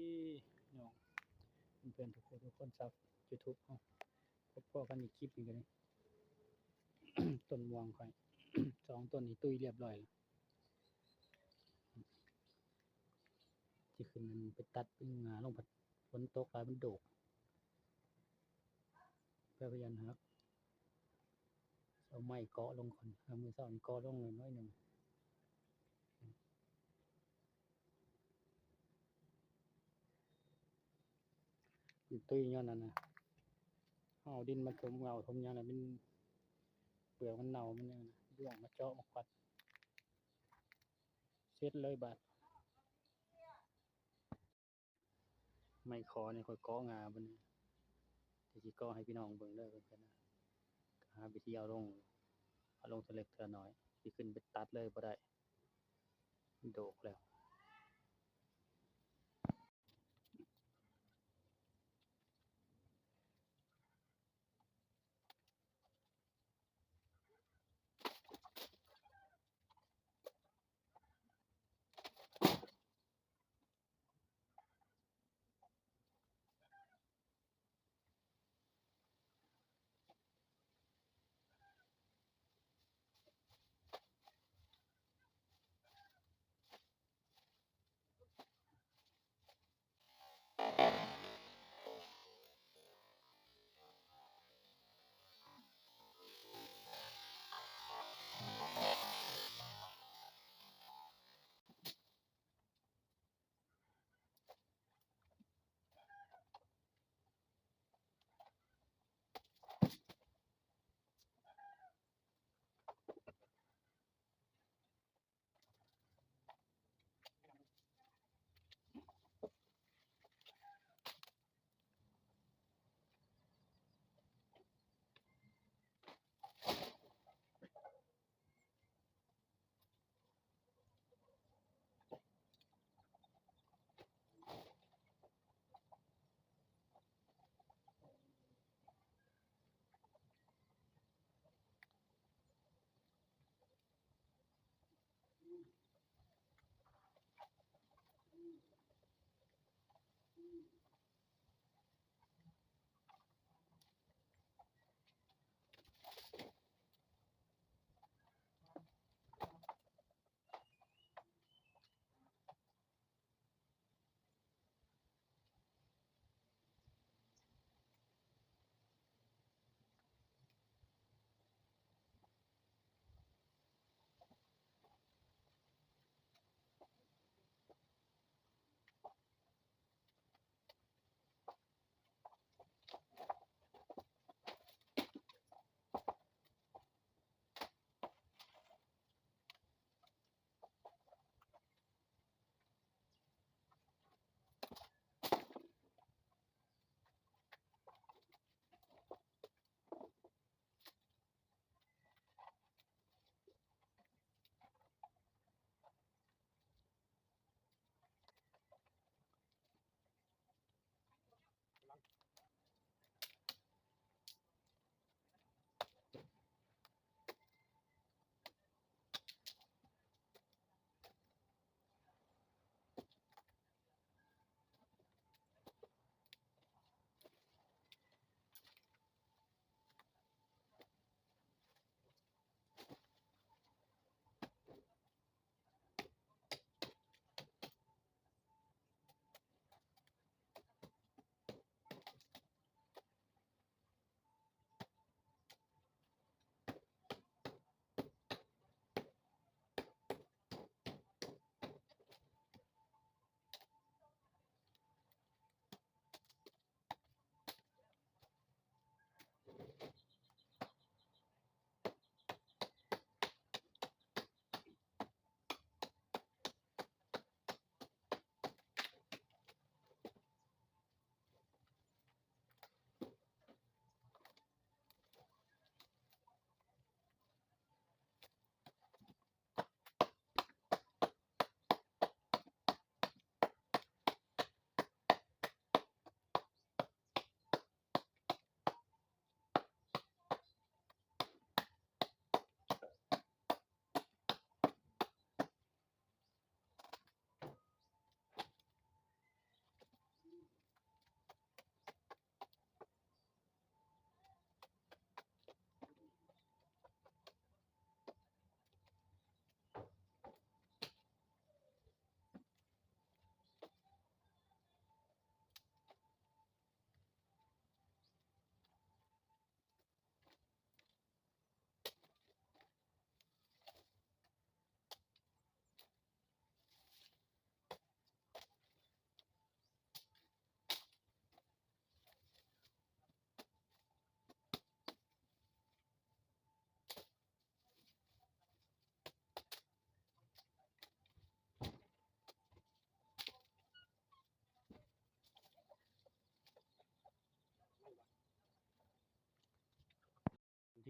ພີ່ນ້ອງເພື່ອນໆທຸກຄົນ ຊາວຢູທູບເຮົາ ພົບພໍ້ກັນອີກຄລິບໜຶ່ງກັນເລີຍ. ຕົ້ນມ່ວງຂ້ອຍ ສອງຕົ້ນນີ້ຕຸ້ຍລຽບຮ້ອຍແລ້ວ ຊິຂຶ້ນໄປຕັດ ເປັນຫຍ້າລົງ ພັດຝົນຕົກຫຼາຍມັນໂດກ ພະຍານຫັກ. ເອົາໄມ້ເກາະລົງກ່ອນ ເອົາ ມື້ເຊົ້ານີ້ເກາະລົງໜ້ອຍໜຶ່ງ ມັນຕຸ້ຍຍ້ອນນັ້ນນະ ເຮົາເອົາດິນມາຖົມເຫງົ້າຖົມຫຍັງແລ້ວ ມັນ ເປືອກມັນເນົ່າ ມັນຫຍັງນະ ດ້ວງມາເຈາະມາຄວັດ ເສັດເລີຍບາດ. ໄມ້ຂໍນີ້ຂ້ອຍເກາະຫຍ້າເບິ່ງ ດຽວຊິເກາະໃຫ້ພີ່ນ້ອງເບິ່ງເດີ ເພິ່ນນະ ຫາວິທີເອົາລົງ ເອົາລົງເທື່ອເລັກເທື່ອນ້ອຍ ຊິຂຶ້ນໄປຕັດເລີຍບໍ່ໄດ້ ມັນໂດກແລ້ວ.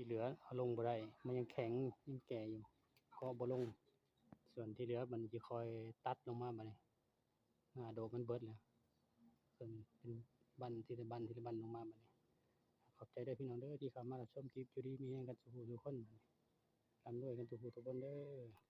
ທີ່ເຫຼືອເອົາລົງບໍ່ໄດ້ ມັນຍັງແຂງ ຍັງແກ່ຢູ່ ເກາະບໍ່ລົງ. ສ່ວນທີ່ເຫຼືອມັນຊິຄ່ອຍຕັດລົງມາບັດນີ້ ອາ ໂດກມັນເບິດແລ້ວ. ເປັນບັ້ນທີລະບັ້ນທີລະບັ້ນລົງມາບັດນີ້. ຂອບໃຈເດີພີ່ນ້ອງເດີ ທີ່ເຂົ້າມາຮັບຊົມຄລິບ. ຢູ່ດີມີແຮງກັນສູ່ຜູ້ສູ່ຄົນ ລ່ຳລວຍກັນທຸກຜູ້ທຸກຄົນເດີ.